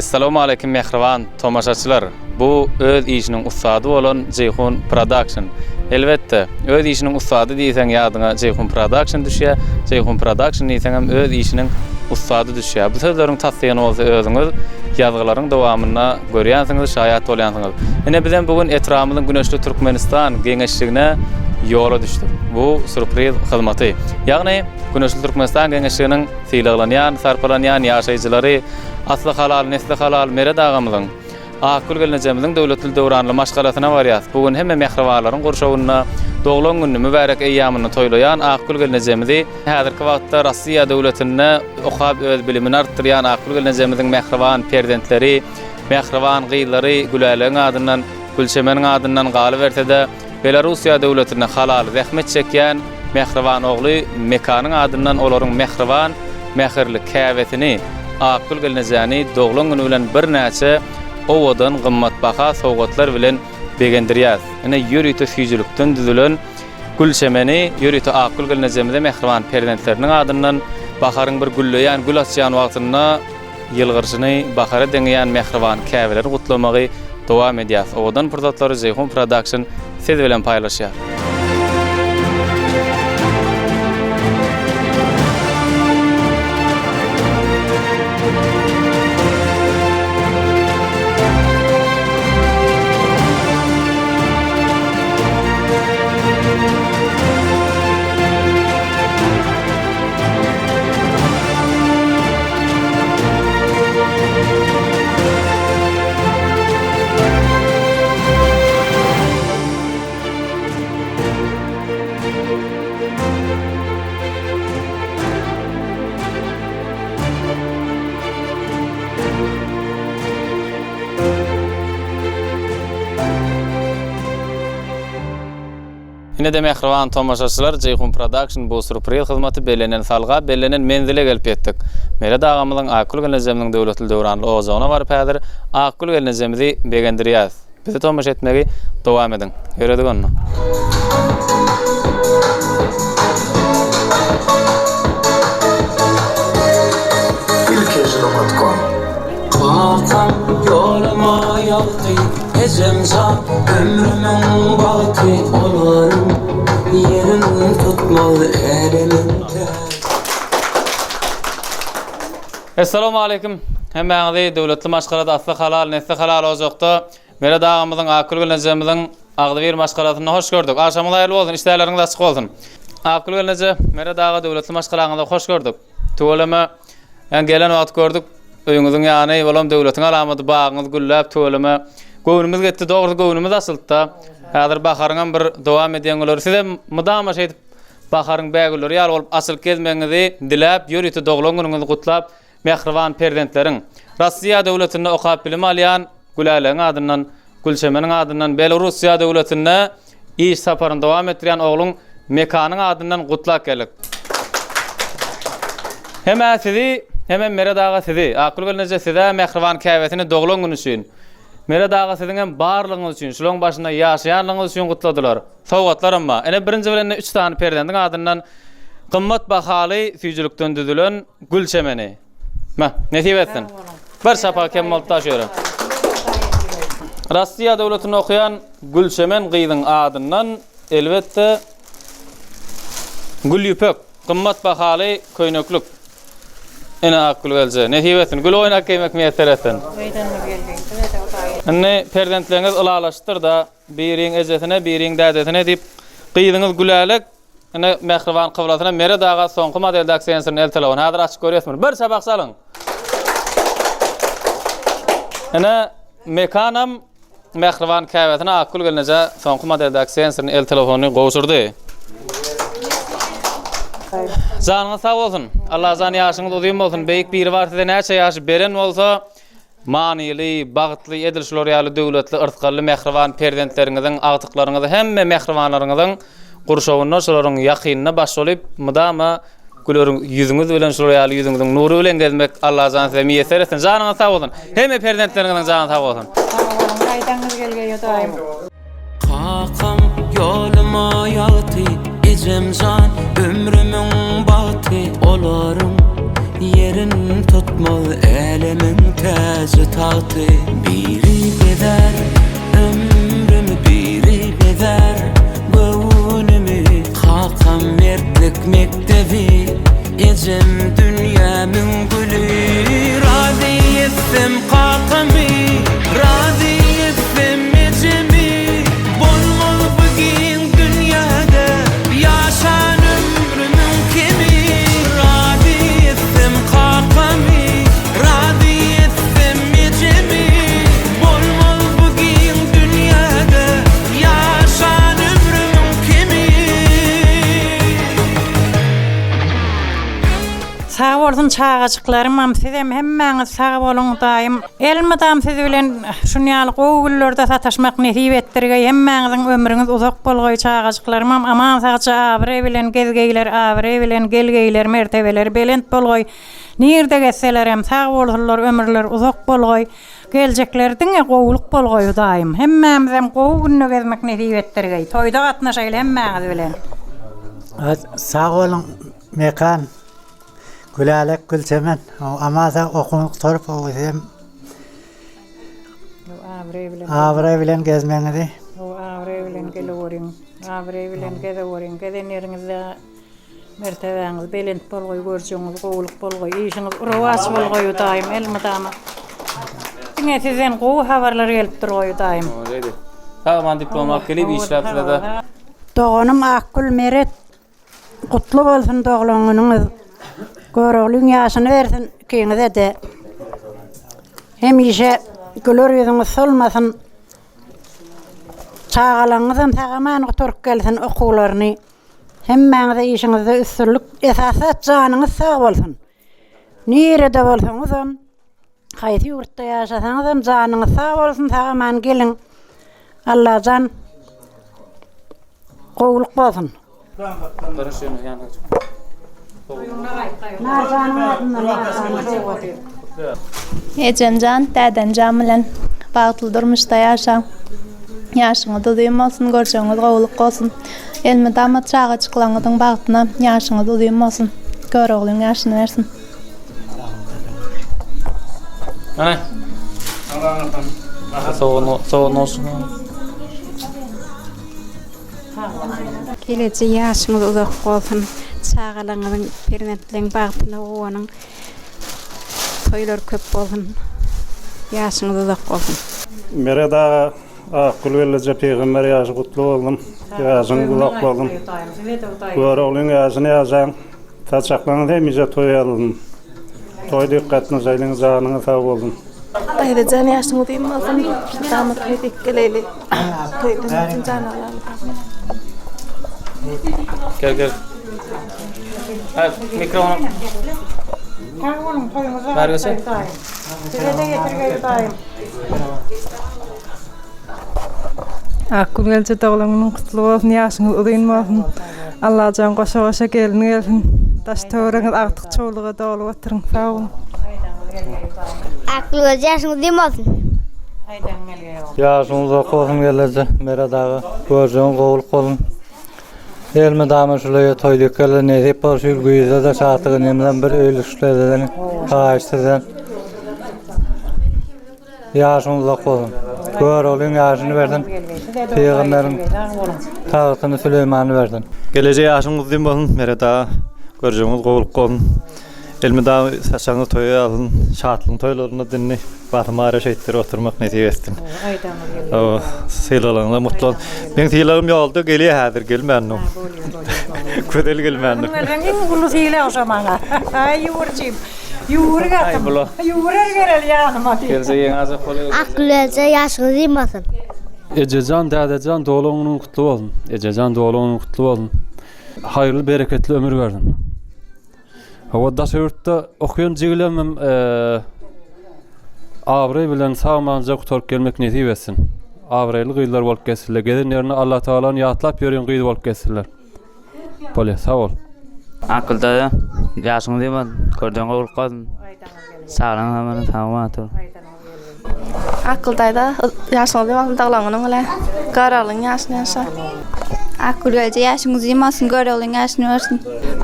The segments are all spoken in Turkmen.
Essalawmaleýkim mähriban tomaşaçylar! Bu öz işiniň ussady bolan Jeýhun Production. Elbetde, öz işiniň ussady diýseň ýadyňa Jeýhun Production düşýär, Jeýhun Production diýseňem öz işiniň ussady düşýär. Bu sözleriň tassygyny bolsa özüňiz ýazgylaryň dowamynda görýänsiňiz, şaýat bolýansyňyz. Ine bizem bu gün etrabymyzyň Güneşli Türkmenistan geňeşligine ýola düşdük. Bu sýurpriz hyzmaty. Ýagny Güneşli Türkmenistan geňeşliginiň sylaglanýan, sarpalanýan ýaşaýjylary asly halal, nesli halal Meret agamyzyň, Akgül gelnejemiziň döwletli-döwranly maşgalasyna barýas. Bu gün hemme mähribanlaryň gurşawynda doglan gününi, mübärek eýýamyny toýlaýan Akgül gelnejemizi häzirki wagtda Rossiýa döwletinde okap öz bilimini artdyrýan Akgül gelnejemiziň mähriban perzentleri, mähriban gyzlary Gülälegiň adyndan, Gülçemeniň adyndan galyberse-de, Belarussiýa döwletinde halal zähmet çekýän mähriban ogly Mekanyň adyndan olaryň mähriban, mähirli käbesini, Akgül gelnejäni doglan güni bilen birnäçe owadan, gymmatbaha sowgatlar bilen begendirýäs. Ine, ýörite süýjülikden düzülen gül çemeni ýörite Akgül gelnejemize mähriban perzentleriniň adyndan baharyň bir gülleýän, gül açýan wagtynda ýylgyryşyny bahara deňeýän mähriban käbeleri gutlamagy dowam edýäs. Owadan pursatlary Jeýhun Production siz bilen paýlaşýar. Ine-de mähriban tomaşaçylar Jeýhun Production bu sýurpriz hyzmaty bellenen salga, bellenen menzile gelip ýetdik. Meret agamyzyň Akgül gelnejemiziň döwletli döwranly ojagyna baryp häzir Akgül gelnejemizi begendirýäs. Bize tomaşa etmegi dowam ediň. Ýöredik onda. Ilkinji nokat kom. Kakam ýoluma ýagty, ejem jan ömrümiň bagty, olaryň ýerin tutmaz älemiň täji. Essalawmaleýkim hemmäňizi döwletli maşgalada asly halal nesli halal ojakda Meret agamyzyň Akgül gelnejemiziň agzybir maşgalasynda hoş gördük. Agşamyňyz haýyrly bolsun işdäleriňiz açyk bolsun. Akgül gelneje Meret aga döwletli maşgalaňyzda hoş gördük. Tüweleme Ýa gelen wagt gördük öýüňiziň ýany bolam döwletiň alamaty bagyňyz gülläp tüweleme göwnümiz gitdi dogrusy göwnümiz açyldyda. Häzir baharyňam bir dowam edýän günleri sizem mydama şeýdip baharyň bägülleri ýaly bolup açylyp gezmegiňizi diläp ýörite doglan günüňizi gutlap mähriban perzentleriň Rossiýa döwletinde okap bilim alýan Gülälegiň adyndan Gülçemeniň adyndan Belorussiýa döwletinde iş saparyny dowam etdirýän ogluň Mekanyň adyndan gutlap geldik. Hem-ä sizi, hemem Meret aga sizi, Akgül gelneje siz-ä mähriban käbesini doglan güni üçin, Meret aga siziňem barlygyňyz üçin, şulaň başynda ýaşaýanlygyňyz üçin gutladylar. Sowgatlaram bar. Ine birinji bilen üç sany perzendiň adyndan gymmat bahaly süýjülikden düzülen gül çemeni. Mä, nesip etsin. Bir çapak kem bolup daş ýöre. Rossiýa döwletinde okaýan Gülçemen gyzyň adyndan elbetde gül ýüpek, gymmat bahaly köýneklik. Ene Akgül gelje, nesip etsin. Gül oýnak geýmek miýesser etsin. Indi perzentleriňiz ylalaşdyr-da, biriň ejesine, biriň dädesine diýip, gyzyňyz Gülälek Ine, mähriban kyblasyna Meret aga soňky modeldäki sensorny el telefon. Häzir açyp görýäs muny. Bir çapak çalyň. Ine, Mekanam mähriban käbesine Akgül gelneje soňky modeldäki sensorny el telefonyny gowşurdy. Janyňyz sag bolsun. Allajan ýaşyňyz uzyn bolsun. Beýik Biribar size näçe ýaş beren bolsa, Manyly, bagtly, edil şular ýaly döwletli, yrsgally mähriban perzentleriňiziň, agtyklaryňyzy hemme mähribanlaryňyzyň gurşawynda, şolaryň ýakynynda baş bolup, mydama güler ýüzüňiz bilen, şular ýaly ýüzüňiziň nury bilen gezmek Allajan size miýesser etsin. Janyňyz sag bolsun. Hemme perzentleriňiziň jany sag bolsun. Sag boluň, gaýdaňyz gelgeý Hudaýym. Kakam ýoluma ýagty, ejemjan ömrümiň bagty, olaryň. Ýerin tutmaz älemiň täji-tagty. Biri bezär ömrümi, biri bezär göwnümi. Kakam mertlik mekdebi, ejem dünýämiň güli. Razy etsem kakamy, razy etsem ejemi. Bolmaz bu giň dünýäde ýaşan ömrümiň kemi. Razy etsem kakamy, razy etsem ejemi. Bolmaz bu giň dünýäde ýaşan ömrümiň kemi. Sag bolsun çagajyklarymam sizem hemmäňiz sag boluň Hudaýym elmydam siz bilen şun ýaly gowy günlerde sataşmak nesip etdirgeý hemmäňiziň ömrüňiz uzak bolgaý çagajyklarymam aman sagja abraý bilen gezgeýler abraý bilen gelgeýler mertebeleri belent bolgaý nirde gezselerem sag bolsunlar ömürleri uzak bolgaý geljekleri diňe gowulyk bolgaý Hudaýym hemmämizem gowy günde gezmek nesip etdirgeý toýda gatnaşaýly hemmäňiz bilen. Sag boluň Mekan, Gülälek, Gülçemen, aman sag okuwyny gutaryp, sizem abraý bilen gezmegiňizi. Abraý bilen geleweriň, abraý bilen gezeweriň, gezen ýeriňizde mertebäňiz belent bolgaý, görjegiňiz gowulyk bolgaý, işiňiz rowaç bolgaý Hudaýym elmydama. Diňe sizden gowy habarlar gelip durgaý Hudaýym. Sag-aman diplom alyp gelip işläp sizede. Doganym Akgül Meret Gutly bolsun doglan günüňiz. Göroglyň ýaşyny bersin ikiňize-de. Hemişe güler ýüzüňiz solmasyn. Çagalaryňyzam sag-aman gutaryp gelsin okuwlaryny. Hemmäňize işiňizde üstünlik, esasy zat janyňyz sag bolsun. Nirede bolsaňyzam, haýsy ýurtda ýaşasaňyzam janyňyz sag bolsun, sag-aman geliň. Allajan gowulyk bolsun. Narjanyň adyndan Narjanyň sowgady. Ejemjan, dädemjan bilen bagtly durmuşda ýaşaň. Ýaşyňyz uzyn bolsun, görjegiňiz gowulyk bolsun. Elmydama çagajyklaryňyzyň bagtyna ýaşyňyz uzyn bolsun. Göroglyň ýaşyny bersin. Ana. Sogan olsun. Gelejek ýaşyňyz uzak bolsun. Çagalaryňyzyň, perzentleň bagtyna guwanyň. Toýlar köp bolsun. Ýaşyňyz uzak bolsun. Meret aga Akgül gelneje pygamber ýaşy gutly bolsun. Ýaşyňyz uzak bolsun. Göroglyň ýaşyny ýaşaň. Saçaklaryňyz hemişe toý ýazylsyn. Toý diýip gatnaşaýlyň janyňyz sag bolsun. Daýzajan ýaşyň uzyn bolsun. Mydama toý diýip geleýli. Toýdan üçin jan alaly. Gel gel. Ha, mikrofon. Sag boluň toýuňyza Bäri geçen. Size-de getirgeý Hudaýym. Akgül gelje doglan günüň gutly bolsun ýaşyňyz uzyn bolsun Allajan goşa goşa gelin gelsin daş töweregiňiz agtyk çowluga dolup oturyň sag boluň. Akgül gelje ýaşyň uzyn bolsun. Ýaşyň uzak bolsun gelneje Meret aga görjegiň gowulyk bolsun. Elmydama şuleýe toý dükkanlar nesip bol şu ýyl güýzde-de şatlyk inemizem bir öýlüşikli edeliň haýyş sizden. Ýaşyň uzak bolsun. Göroglyň ýaşyny bersin. Pygamberiň tagtyny Süleýmany bersin. Gelejek ýaşyň uzyn bolsun Meret aga. Görjegiňiz gowulyk bolsun. Elmydama saçagyňyz toýa ýazsyn. Şatlygyň toýlarynda dindi basym ara şeýtdirip oturmak nesip etsin. Hawa, sylaglaryňyza mutly bolsun. Meň sylagym ýolda gelýär häzir gelmändir. Gözel gelmändir. Özüň iň uly sylag şo maňa. Aý ýüwürjim. Ýüwürük atym. Ýüwürer gereli ýanyma diýip. Gelse ýeňi ajap bolýar. Akgül eje ýaşyňyz uzyn bolsun. Ejejan dädejan doglan günüň gutly bolsun. Ejejan doglan günüň gutly bolsun. Haýyrly bereketli ömür bersin. Hawa daşary ýurtda okaýan jigilemem abraý bilen sag-manja gutaryp gelmek nesip etsin. Abraýly gyzlar bolup gezsinler. Gezen ýerinde Allatagalany ýatlap ýören gyz bolup gezsinler. Bolýar, sag bol. Akgül daýza, ýaşyň uzyn bolsun, körden gowulyk bolsun. Saglygyň aman sag otur. Akgül daýza, ýaşyň uzyn bolsun, doglan günüň bilen. Göroglyň ýaşyny ýaşa. Akgül gelje ýaşyň uzyn bolsun Göroglyň ýaşyny görsün.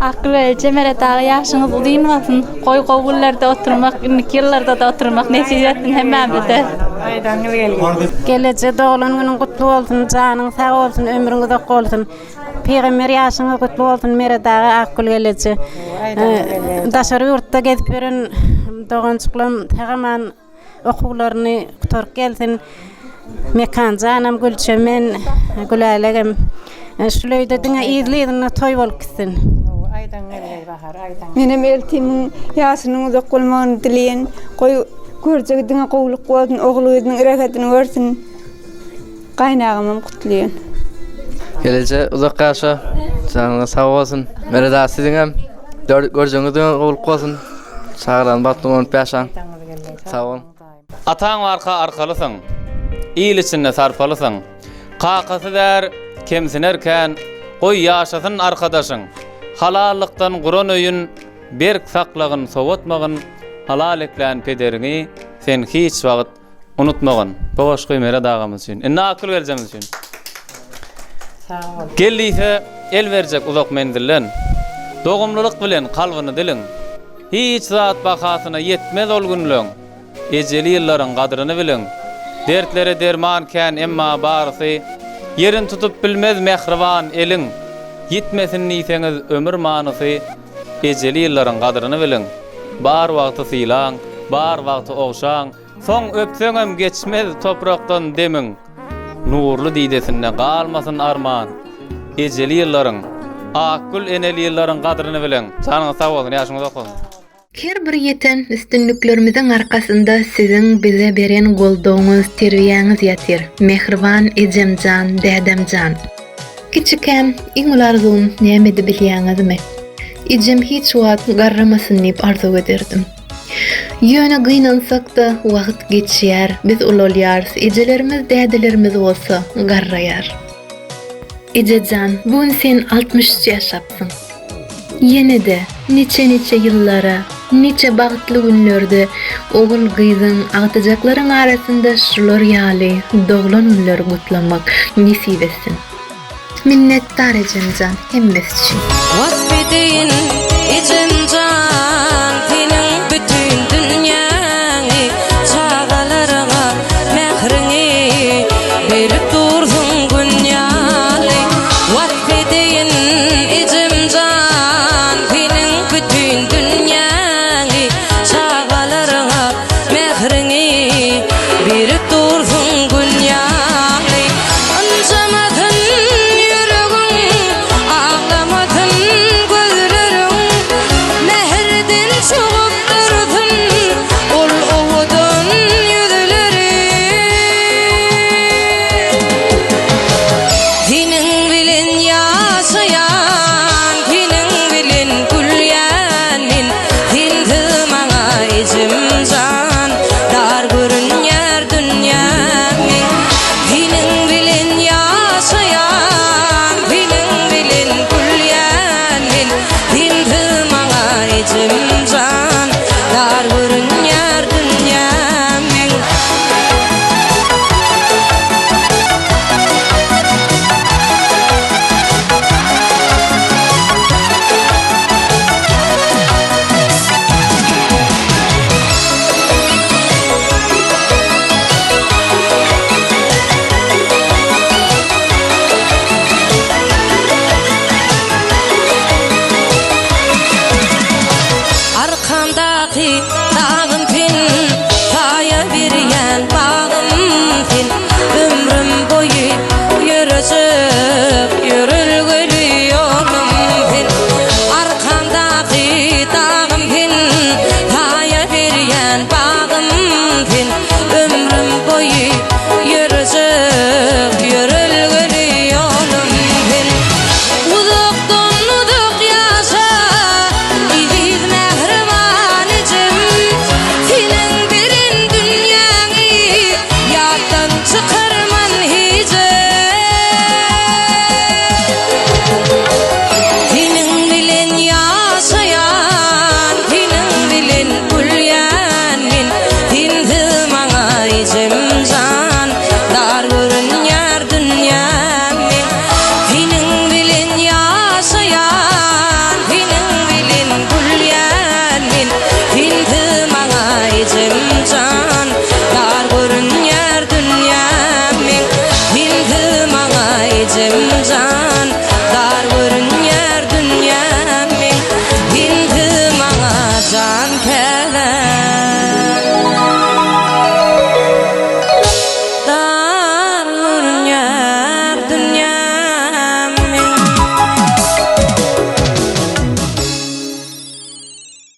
Akgül gelje Meret aga ýaşyňyz uzyn bolsun goý gowy günlerde oturmak indiki ýyllarda-da oturmak nesip etsin hemmämize. Aýdaňyz gelgin. Geleje doglan günüň gutly bolsun janyň sag bolsun ömrüň uzak bolsun Pygamber ýaşyňyz gutly bolsun Meret aga Akgül geleje daşary ýurtda gezip ýören doganjyklarym sag aman Okuwlaryny gutaryp gelsin. Mekanjanam, Gülçemen, Gülälegem şul öýde diňe yzly-yzyna toý bolup gitsin. Menem eltimiň ýaşynyň uzak bolmagyny dileýän. Goý, görjegi diňe gowulyk bolsun, ogul-gyzynyň rehetini görsün. Gaýynagamam gutlaýan. Geleje uzak ýaşa, janyňyz sag bolsun. Meret aga siziňem görjegiňiz diňe gowulyk bolsun. Çagalaryň bagtly bolup ýaşaň. Sag boluň. Ataň barka arkalysyň, Il içinde sarpalysyň. Kakasyz är kemsiner kän, Goý ýaşasyn arkadaşyň. Halallykdan guran öýün, Berk saklagyn, sowatmagyn, Halal eklän pederiňi, Sen hiç wagt unutmagyn. Bu goşgy Meret agamyz üçin. Indi Akgül geljemiz üçin. Gel diýse, el berjek uzak menzilden. Dogumlylyk bilen kalbyny diliň. Hiç zat bahasyna ýetmez ol günleň. Ejeli ýyllaryň gadryny biliň. Dertlere derman kän emma barysy Ýerin tutup bilmez mähriban eliň. Ýitmesin diýseňiz ömür manysy Ejeli ýyllaryň gadryny biliň. Bar wagty sylaň, bar wagty ogşaň, Soň öpseňem geçmez toprakdan demiň. Nurly didesinde galmasyn arman. Ejeli ýyllaryň, Akgül eneli ýyllaryň gadryny biliň. Janyňyz sag bolsun, ýaşyňyz uzak bolsun. Her bir ýeten üstünliklerimiziň arkasynda siziň bize beren goldawyňyz, terbiýäňiz ýatyr, mähriban ejemjan, dädemjan. Kiçikäm iň uly arzuwym nämedi bilýäňizmi? Ejem hiç wagt garramasyn diýip arzuw ederdim. Ýöne gynansakda wagt geçýär, biz ulalýarys, ejelerimiz, dädelerimiz bolsa garraýar. Ejejan, bu gün sen 63 ýaşapsyň. Ýene-de niçe-niçe ýyllara, niçe bagtly günlerde ogul-gyzyň, agtyjaklaryň arasynda şular ýaly doglan günleri gutlamak nesip etsin. Minnetdar ejemjan hemmesi üçin. Wasp edeýin ejemjan seniň bütin dünýäňi çagalaryňa mähriňi berip dursuň gün ýaly Wasp edeýin ejemjan seniň bütin dünýäňi çagalaryňa Mähriňi berip dursuň gün ýaly Ynjamasyn ýüregiň, aglamasyn gözleriň Mähirden çogup dursun ol owadan ýüzleri Seniň bilen ýaşaýan, seniň bilen gülýän men Sensiz maňa ejem jan, dar görünýär dünýäm meň. Seniň bilen ýaşaýan, seniň bilen gülýän men. Sensiz maňa ejem jan, dar görünýär dünýäm meň. Arkamdaky.